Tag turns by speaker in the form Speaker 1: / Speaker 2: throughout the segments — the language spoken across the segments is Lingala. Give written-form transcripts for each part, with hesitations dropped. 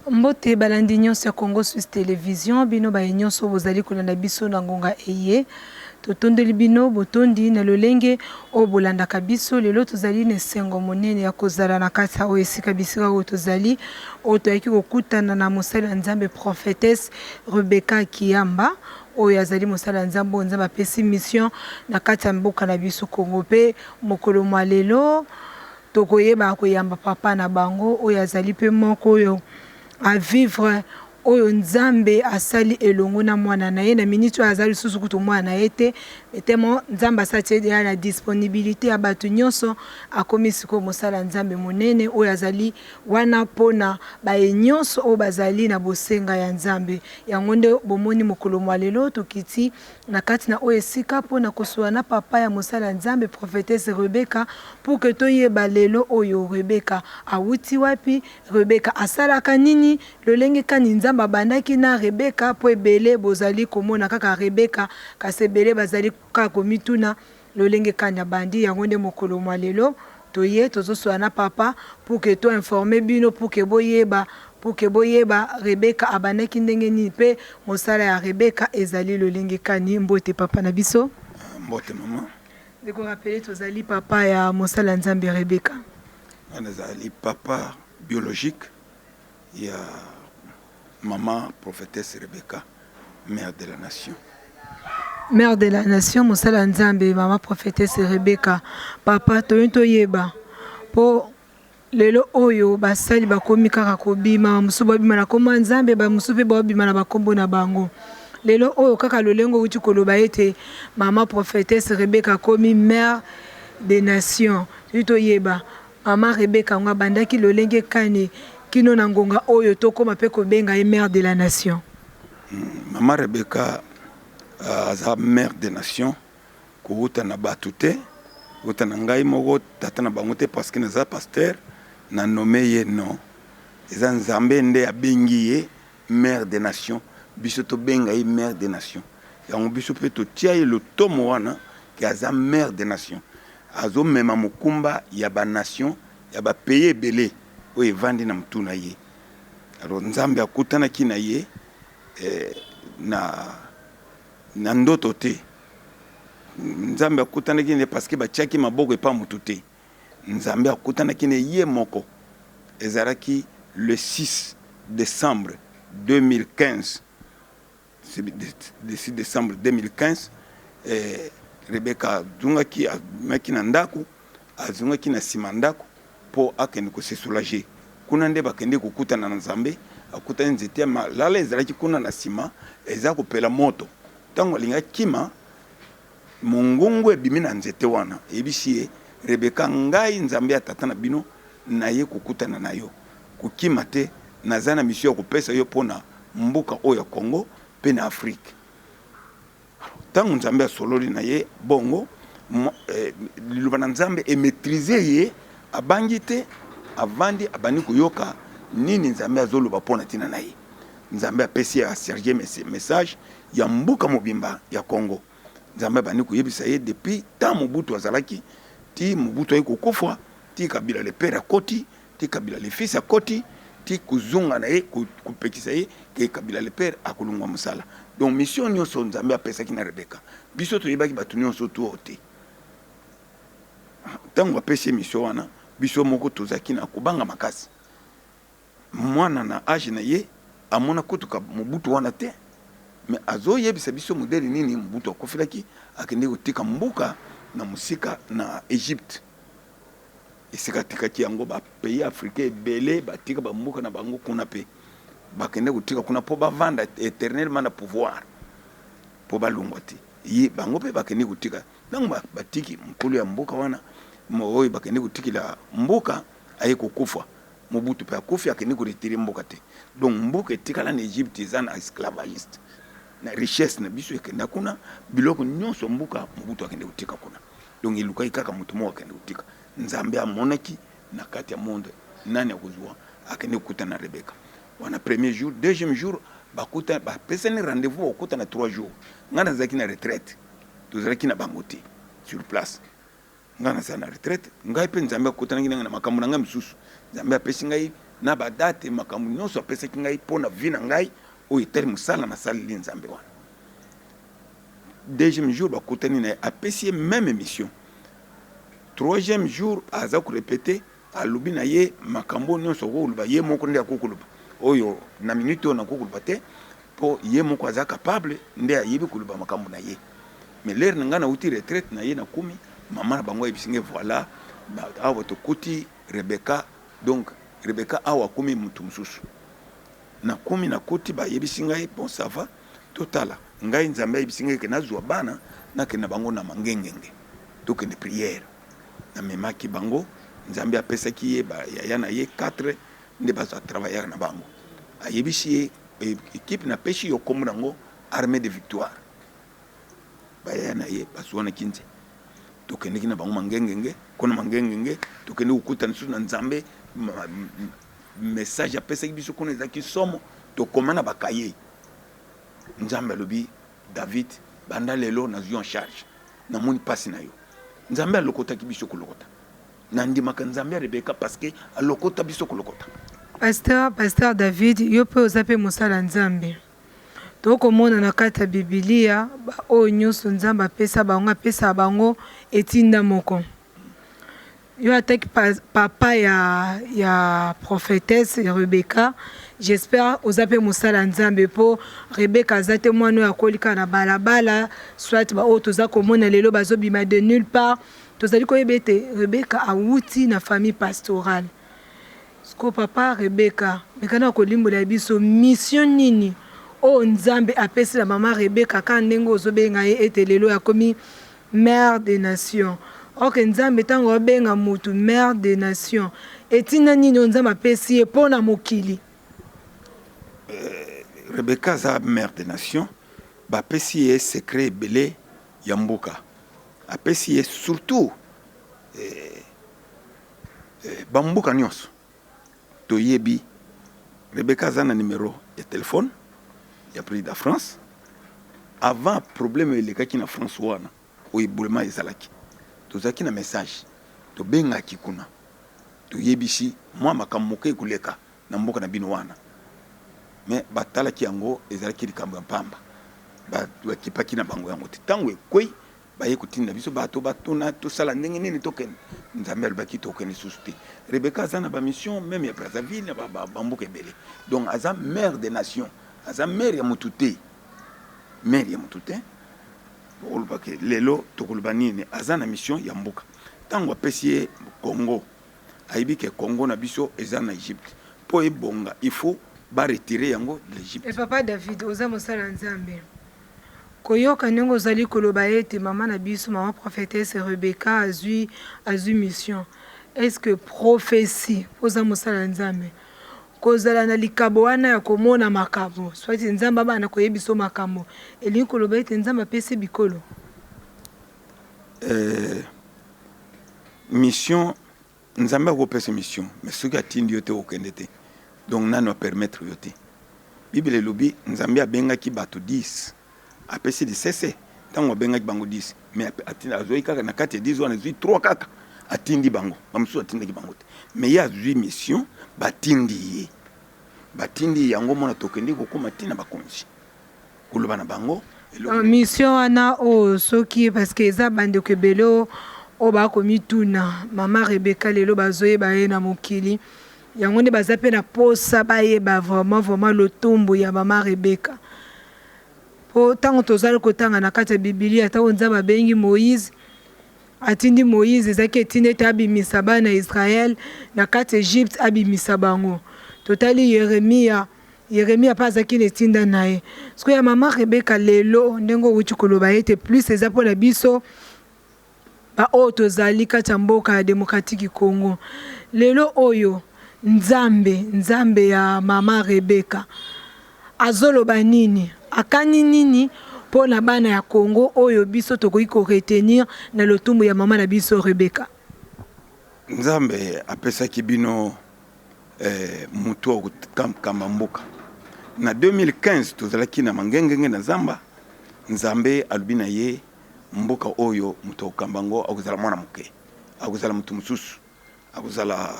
Speaker 1: Mbote balandi nyonso ya Congo Suisse Television, bino baye nyonso bozali kolanda biso na ngonga eye. Totondeli bino botondi na lolenge oyo bolandaka biso. Lelo tozali na esengo monene ya kozala na kati ya oyo esika bisika oyo tozali, oyo toyaki kokutana na mosali ya Nzambe prophetesse Rebecca Kiyamba, oyo azali mosali ya Nzambe oyo Nzambe apesi mission na kati ya mboka na biso Congo. Pe mokolo mwa lelo tokoyeba koyamba papa na bango oyo azali pe moko oyo a vivre oyo Nzambe asali elongo na mwana na ye. Na minute oyo aza lisusu kutu mwana na ye te, mais tellement Nzambe asali tie deja na disponibilite ya bato nyonso, akomi sikoyo mosali ya Nzambe monene oyo azali wana pona baye nyonso oyo bazali na bosenga ya Nzambe. Yango nde bomoni mokolo mwa lelo tokiti na kati na oyo esika mpo na kosolola na papa ya mosali ya Nzambe prophetesse Rebecca pour que toyeba lelo oyo Rebecca awuti wapi, Rebecca asalaka nini, lolenge kani Nzambe abandaki na Rebecca mpo ebele bozali komona kaka Rebecca kasi ebele bazali kaka komituna lolenge kani abandi. Yango nde mokolo mwa lelo toye tozosola na papa pour que to informer bino pour que boyeba pour que boyeba Rebecca abandaki ndenge nini pe mosala ya Rebecca ezali lolenge kani. Mbote papa na biso.
Speaker 2: Mbote mama.
Speaker 1: Ndeko rappeler tozali papa ya mosala ya Nzambe Rebecca.
Speaker 2: Nga nazali papa biologique ya maman prophetesse Rebecca, mère de la nation.
Speaker 1: Mère de la nation, mosala ya Nzambe maman prophetesse Rebecca. Papa toyini toyeba po lelo oyo basali bakomi kaka kobima, ba mosusu babima na kombo ya Nzambe, ba mosusu pe babima na ba kombo na bango. Lelo oyo kaka lolenge owuti koloba ete maman prophetesse Rebecca akomi mère de nation, toyini toyeba Maman Rebecca yango abandaki lolenge kani kino na ngonga oyo tokoma pe kobenga ye mère de la nation?
Speaker 2: Maman Rebecca aza mère de nation kowuta na batu te, kowuta na ngai moko tata na bango te parce que naza pasteur na nomme ye non, eza Nzambe nde abengi ye mère de nation, biso tobenga ye mère de nation yango biso pe totia ye lotomo wana ke aza mère de nation. Azo mema mokumba ya ba nations ya ba pays ebele oyo evandi na mutu na ye. Alors Nzambe akutanaki na ye na na ndoto te. Nzambe akutanaki na ye parce que batiaki maboko epa mutu te. Nzambe akutanaki na ye moko. Ezalaki le 6 decembre 2015. Le 6 decembre 2015, eh, Rebecca azongaki, abimaki na ndako, azongaki na sima ndako po akende ko se soulager. Kuna nde bakendeki kokutana na Nzambe, akutani nzete ya malala ezalaki kuna na sima, eza kopela moto. Tango alingi akima, mongongo ebimi na nzete wana, eyebisi ye, Rebecca, ngai Nzambe ya tata na bino, naye kokutana na yo. Kokima te, naza na mission ya kopesa yo pona mboka oyo ya Congo pe na Afrique. Alors tango Nzambe asololi na ye bongo, liloba na Nzambe e maitriser ye, abangi te, avandi abandi koyoka nini Nzambe azoloba pona tina na ye. Nzambe apesi ye a charger message ya mboka mobimba ya Congo. Nzambe abandi koyebisa ye depuis temps Mobutu azalaki ti Mobutu aye kokufa, ti Kabila le père akoti, ti Kabila le fils akoti, ti kozonga na ye kopekisa ye ke Kabila le père akolongwa mosala. Donc mission nionso Nzambe apesaki na Rebecca, biso toyebaki batu nionso tout oyo te. Tango apesi ye mission wana, biso moko tozalaki na kobanga makasi. Mwana na age na ye amona kutu ka Mobutu wana te mais azo yebisa biso modele nini Mobutu akufelaki, akendeki kotika mboka na mosika na Egypte esika atikaki yango ba pays africain ebele batika ba mboka na bango kuna pe bakende kotika kuna po bavanda eternellement na pouvoir po balongwa te ye bango pe bakende kotika ntango batiki mokolo ya mboka wana oyo bakende kotikela mboka aye kokufa Mobutu pe akufi akende ko retirer mboka te donc mboka etikala na Egypte eza na esclavagiste na richesse na biso ekenda kuna biloko nionso mboka Mobutu akende kotika kuna donc elukaki kaka moto moko akende kotika Nzambe amonaki na kati ya monde nani akozua akende kokutana na Rebecca wana premier jour deuxième jour bakuta bapesani rendez-vous bakokutana 3 jours ngai nazalaki na retraite tozalaki na bango te sur place. Ngai naza na retraite, ngai pe Nzambe akutanaki na ngai na makambo na ngai mosusu. Nzambe apesi ngai Na ba date makambo nyonso apesaki ngai mpo na vie na ngai oyo etali mosala nasaleli Nzambe wana. Deuxième jour bakutani na ye, apesi ye meme mission. Troisième jour aza ko repeter, alobi na ye makambo nyonso akoki koloba ye moko nde akoki koloba oyo na minute oyo nakoki koloba te mpo ye moko aza capable nde ayebi koloba makambo na ye. Mais l'heure na ngai nauti retraite na ye nakomi, mama na bango ayebisi ngai voilà awa tokuti Rebecca. Donc Rebecca awa akomi mutu mususu. Nakomi nakoti bayebisi ngai bon ça va totala. Ngai Nzambe ayebisi ngai ke nazua bana nakende na bango na Mangengenge tokende prière. Namemaki bango Nzambe apesaki ye ba yaya na ye 4 nde baza travaillaka na bango. Ayebisi ye equipe napesi yo kombo nango armee de victoire. Ba yaya na ye bazuanaki nze. Tokendeki na bango mangengenge, kuna mangengenge tokende kokutana lisusu na Nzambe. Message apesaki biso kuna ezalaki somo. Tokoma na ba cahier. Nzambe alobi David, banda lelo nazwi en charge, namoni pasi na yo. Nzambe alokotaki biso kolokota. Nandimaka Nzambe ya Rebecca parce que alokota biso kolokota.
Speaker 1: Pasteur, Pasteur David, yo pe oza pe mosali ya Nzambe. Tokomona na kati ya Bibilia ba oyo nyoso Nzambe apesa bango, apesaka bango etinda moko. Yo ataki papa ya ya prophetesse Rebecca, j'espère oza pe mosali ya Nzambe po Rebecca aza te mwana oyo akoli kaka na balabala, soit ba oyo toza komona lelo bazobima de nulle part. Tozali koyeba ete Rebecca awuti na famille pastorale. Sikoyo papa Rebecca, meka na kolimbolela biso mission nini oyo Nzambe apesi na mama Rebecca kaka ndenge ozobenga ye ete lelo akomi mère des nations. Or que Nzambe tango abenga mutu mère des nations, etinda nini oyo Nzambe apesi ye mpo na mokili?
Speaker 2: Rebecca aza mère des nations, bapesi ye secret ebele ya mboka, apesi ye surtout Ba mboka nionso toyebi Rebecca aza na numero ya telephone ya president ya France avant problème elekaki na France wana oyo eboulement ezalaki tozalaki na message tobengaki kuna toyebisi mwa makambo moke ekoleka na mboka na bino wana mais batalaki yango ezalaki likambo ya pamba bakipaki na bango yango te ntango ekwei Baye kotinda biso bato batuna tosala ndenge nini tokende. Nzambe alobaki tokende lisusu te. Rebecca aza na ba mission meme ya Brazzaville na ba mboka ebele. Donc aza mère des nations, aza mère ya mutu te, mère ya mutu te. Bokoloba ke lelo tokoloba nini? Aza na mission ya mboka. Tango apesi ye Congo, ayebi ke Congo na biso eza na Egypte. Po ebonga il faut ba retirer yango de l'Egypte.
Speaker 1: Mais papa David oza mosali ya Nzambe. Koyoka ndenge ozali koloba ete mama na biso mama prophetesse Rebecca azui azui mission est ce que prophetie po oza mosali ya Nzambe kozala na likabo wana ya komona makambo soit Nzambe abanda koyebisa yo makambo elingi koloba ete Nzambe apesi bikolo?
Speaker 2: Eh, mission Nzambe akopesa mission mais soki atindi yo te okende te donc nanu a permettre yo te. Bible elobi Nzambe abengaki bato 10 apesi lisese tango abengaki bango 10 mais azwaki kaka na kati ya 10 wana azwi 3 kaka atindi bango ba mosusu atindaki bango te mais ye azwi mission batindi ye batindi ye yango mona tokende kokoma ti na bakonzi koloba na bango
Speaker 1: eloko. Mission wana oyo soki parce que eza bandeko ebele oyo bakomituna mama Rebecca lelo bazoyeba ye na mokili yango nde baza pe na posa bayeba vraiment vraiment lotumbu ya mama Rebecca po tango tozali kotanga na kati ya bibilia tango Nzambe abengi Moïse atindi Moïse ezalaki etinda ete abimisa bana ya Israël na kati ya Egypte abimisa bango totali Yeremia Yeremia pe azalaki na etinda na ye. Sikoyo ya mama Rebecca lelo ndenge owuti koloba ete plus eza pona biso ba oyo tozali kati ya mboka ya democratique Congo. Lelo oyo Nzambe, Nzambe ya mama Rebecca azoloba nini? Akani nini pona bana ya Congo oyo biso tokoki ko retenir na lotumbu ya mama na biso Rebecca?
Speaker 2: Nzambe apesaki bino eh, mutu akokamba mboka na 2015 tozalaki na mangengenge na zamba nzambe alobi na ye mboka oyo moto akokamba yango akozala mwana moke akozala moto mosusu. Akozala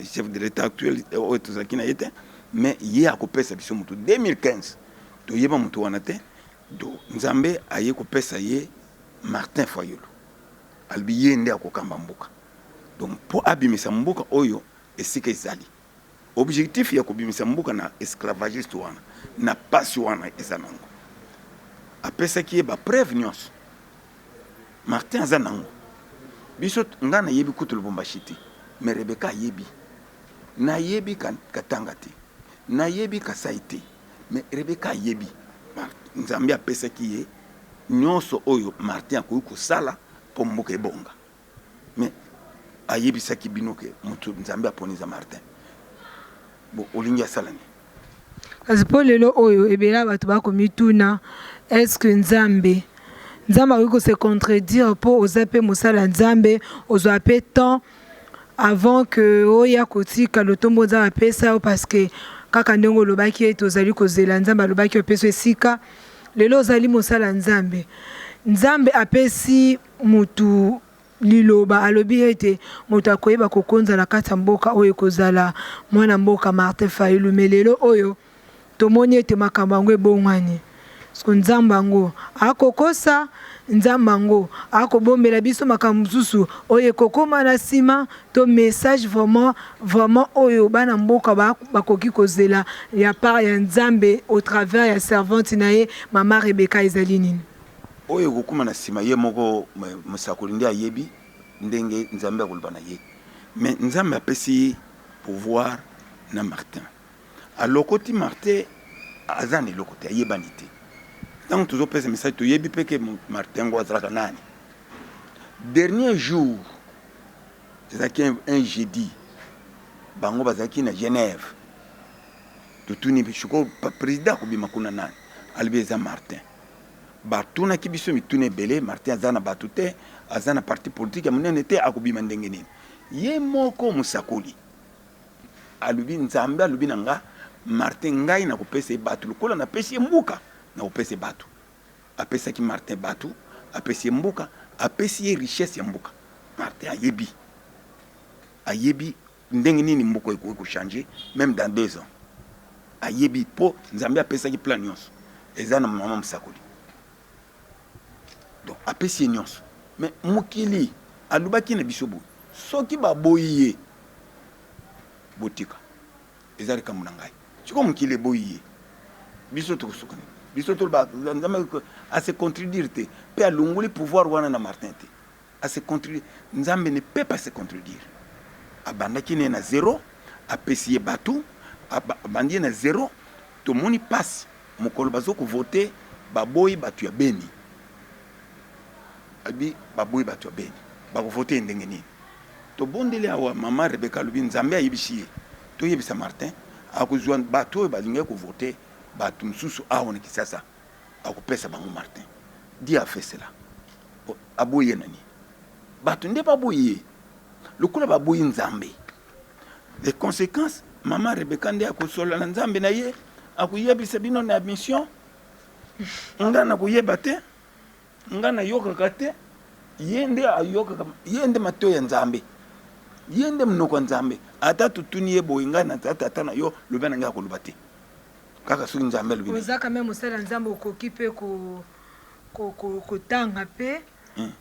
Speaker 2: chef de l'État actuel oyo tozalaki na ye te, mais ye akopesa biso motu. 2015 toyeba motu wana te. Do Nzambe aye kopesa ye Martin Fayulu, alobi ye nde akokamba mboka. Donc mpo abimisa mboka oyo esika ezali, objectif ya kobimisa mboka na esclavagiste wana, na pasi wana eza nango, apesaki ye bapreuve nyonso. Martin aza nango. Biso, ngai nayebi kutu Lubumbashi te, mais Rebecca ayebi. Nayebi Katanga te, nayebi Kasai te, mais Rebecca ayebi. Nzambe apesaki ye nyonso oyo Martin akoki kosala mpo mboka ebonga. Mais ayebisaki bino ke moto Nzambe aponi eza Martin. Bo olingi asala nini?
Speaker 1: Kasi mpo lelo oyo ebele ya bato bakomituna, est-ce Nzambe, Nzambe akoki kose contredire? Mpo oza mpe mosala ya Nzambe, ozwa mpe temps avant que oya kotika lotombo Nzambe apesa yo, parce que kaka ndenge olobaki ete ozali kozela, Nzambe alobaki opesa esika. Lelo ozali mosala ya Nzambe, Nzambe apesi mutu liloba, alobi ete moto akoyeba kokonza na kati ya mboka oyo ekozala mwana mboka Martin Fayulu. Me lelo oyo tomoni ete makambo yango ebongwani. Siko Nzambe yango akokosa? Nzambe yango akobombela biso makambo mosusu oyo ekokóma na nsima? To message vraiment vraiment oyo bana mboka bakoki kozela ya part ya Nzambe au travers ya servante na ye mama Rebecca ezali nini?
Speaker 2: Oyo ekokóma na nsima, ye moko mosakoli nde ayebi ndenge Nzambe akoloba na ye. Mais Nzambe apesi pouvoir na Martin, alokoti Martin, aza na eloko te, ayebani te. Ntango tozopesa message, toyebi mpe ke Martin yango azalaka nani. Dernier jour ezalaki un jeudi, bango bazalaki na Genève. Totuni sikoyo, président akobima kuna nani? Alobi eza Martin. Batunaki biso mituna ebele. Martin aza na bato te, aza na parti politique ya monene te, akobima ndenge nini? Ye moko mosakoli alobi: Nzambe alobi na nga, Martin, ngai nakopesa ye bato lokola napesi ye mbuka, nakopesa ye bato. Apesaki Martin bato, apesi ye mbuka, apesi ye richesse ya mbuka. Martin ayebi, ayebi ndenge nini mboka ekoki kochanger même dans 2 ans. Ayebi mpo Nzambe apesaki plan nyonso eza na mama mosakoli. Donc apesi ye nyonso. Mais mokili alobaki na biso boye: soki baboyi ye, botika, eza likambo na ngai. Sikoyo mokili eboyi ye, biso tokosuka nini? Biso toloba Nzambe ase contredire te, mpe alongoli pouvoir wana na Martin te. Ase contredire, Nzambe ne peut pas se contredire. Abandaki ne na zéro, apesi ye bato, abandi ye na zéro. Tomoni mpasi mokolo bazokovote, baboyi bato ya Beni. Abi baboyi bato ya Beni, bakovote ye ndenge nini? Tobondeli awa, mama Rebeka alobi Nzambe ayebisi ye toyebisa Martin akozwa bato oyo balingaki kovote bato mosusu awa na Kisasa, akopesa bango. Martin di a fait cela. Aboyi ye nani? Bato nde baboyi ye lokola baboyi Nzambe. Les conséquences, mama Rebeka nde akosolola na Nzambe na ye, akoyebisa bino na mission. Nga nakoyeba te, nga nayokaka te, ye nde ayokaka, ye nde matoi ya Nzambe, ye nde monoko ya Nzambe. Ata totuni ye boye: ngai na tata na yo, loba na ngai, akoloba te, kaka soki Nzambe alobi.
Speaker 1: Oza quand même mosala Nzambe, okoki mpe kotanga mpe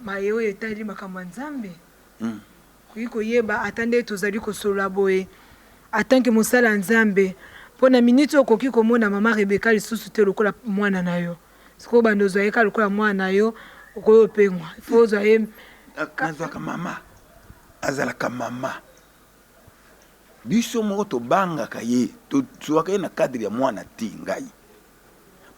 Speaker 1: maye oyo etali makambo ya Nzambe. Okoki koyeba ata nde tozali kosolola boye atanke mosala ya Nzambe, mpo na miniti oyo okoki komona mama Rebeka lisusu te lokola mwana na yo. Sikoyo bando ozwa ye kaka lokola mwana na yo, okoki opengwa, ifo ozwa ye.
Speaker 2: Nazwaka mama, azalaka mama. Biso moko tobangaka ye, tozwaka ye na cadre ya mwana te. Ngai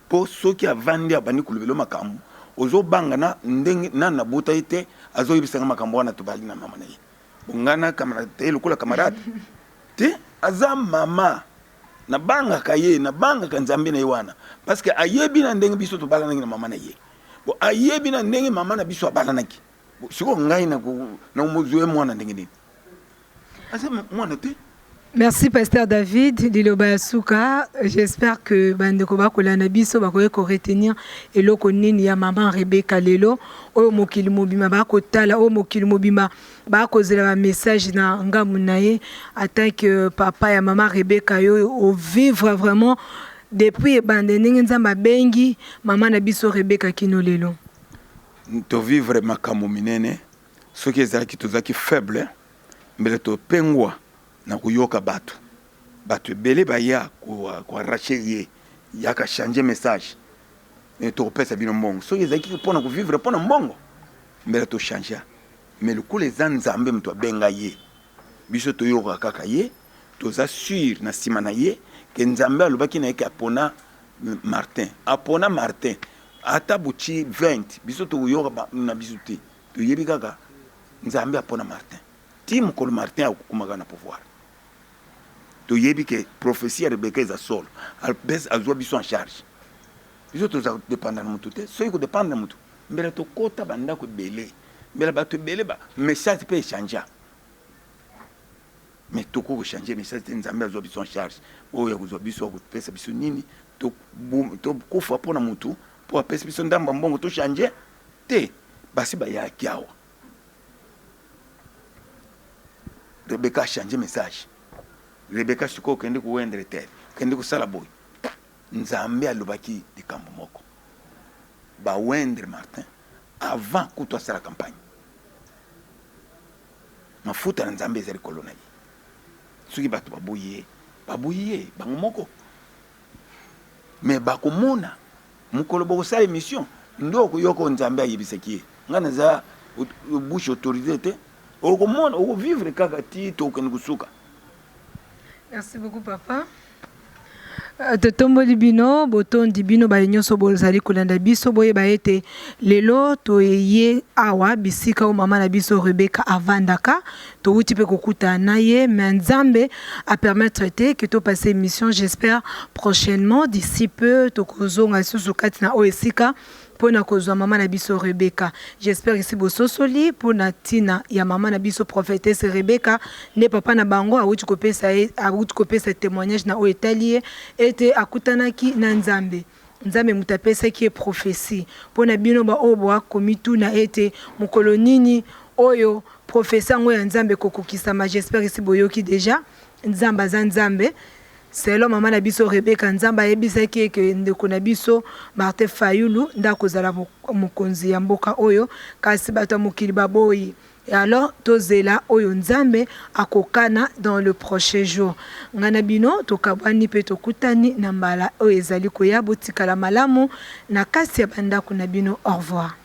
Speaker 2: mpo soki avandi, abandi kolobela makambo, ozobanga na ndenge nani nabota ye te, azoyebisanga makambo wana. Tobali na mama na ye bonga na te lokola camarade te, aza mama. Nabangaka ye, nabangaka Nzambe na ye wana, parce que ayebi na ndenge biso tobalanaki na mama na ye. Bon, ayebi na ndenge mama na biso abalanaki. Sikoyo ngai nakomozwa ye mwana ndenge nini? Aza mwana te.
Speaker 1: Merci pasteur David liloba ya suka j'espère que bandeko bakolanda biso bakoki ko retenir eloko nini ya maman Rebecca lelo oyo mokili mobima bakotala oyo mokili mobima bakozela ba message na ngambu na ye en tant que papa ya maman Rebecca yo o vivre vraiment depuis ebanda ndenge Nzambe abengi maman na biso Rebecca kino lelo.
Speaker 2: To vivre makambo minene soki ezalaki tozalaki faible mbele topengwa na koyoka bato. Bato ebele baya ko arracher ye yaka changer message mais tokopesa bino mbongo. Soki ezalaki mpona ko vivre mpona mbongo mbele to changer, mais lokola eza Nzambe moto abenga ye, biso toyoka kaka ye, toza sur na nsima na ye ke Nzambe alobaki na ye ke apona Martin, apona Martin ata botie 20 biso tokoyoka na biso te, toyebi kaka Nzambe apona Martin. Ti mokolo Martin akokomaka na pouvoir, toyebi ke prophetie ya Rebecca eza solo, azwa biso en charge. Biso toza kodependre na motu te. Soki kodependre na motu, mbela tokota bandako ebele, mbela bato ebele ba message mpe echangea. Mais tokoki kochange message te. Nzambe azwa biso en charge. Oyo ya kozwa biso, akopesa biso nini? Tokufa mpona motu mpo apesi biso ndambo ya mbongo, tochange te. Basi bayaki awa, Rebecca achange message. Rebecca sikoyo okende kowendre te, okende kosala boye. Nzambe alobaki likambo moko, bawendre Martin avant kutu asala campagne. Mafuta na Nzambe eza likolo na ye. Soki bato baboyi ye, baboyi ye bango moko, mais bakomona mokolo bokosala émission nde okoyoka oyo Nzambe ayebisaki ye. Ngai naza bouche autorisée te, okomona, okovivre kaka ti tokende kosuka.
Speaker 1: Merci beaucoup papa. Totomboli bino botondi, bino baye nyonso bozali kolanda biso. Boyeba ete lelo toye awa bisika oyo mama na biso Rebecca avandaka. Towuti mpe kokutana na ye, mais Nzambe apermettre te ke topase émission. J'espère prochainement, d'ici peu, tokozonga lisusu kati na oyo esika mpona kozwa mama na biso Rebecca. J'espère esi bososoli mpona ntina ya mama na biso prophétesse Rebecca nde papa na bango awuti kopesa ye, awuti kopesa témoignage na oyo etali ye, ete akutanaki na Nzambe. Nzambe moto apesaki ye prophétie. Mpona bino baoyo boakomituna ete mokolo nini oyo prophétie yango ya Nzambe ekokokisama, j'espère esi boyoki déjà. Nzambe aza Nzambe. Selon mama na biso Rebecca, Nzambe ayebisaki eke ndeko na biso Martin Fayulu nde akozala mokonzi ya mboka oyo, kasi bato ya mokili baboyi. Et alors tozela oyo Nzambe akokana dans le prochain jour. Ngai na bino tokabwani mpe tokutani na mbala oyo ezali koya. Botikala malamu na kasi ya bandako na bino. Au revoir.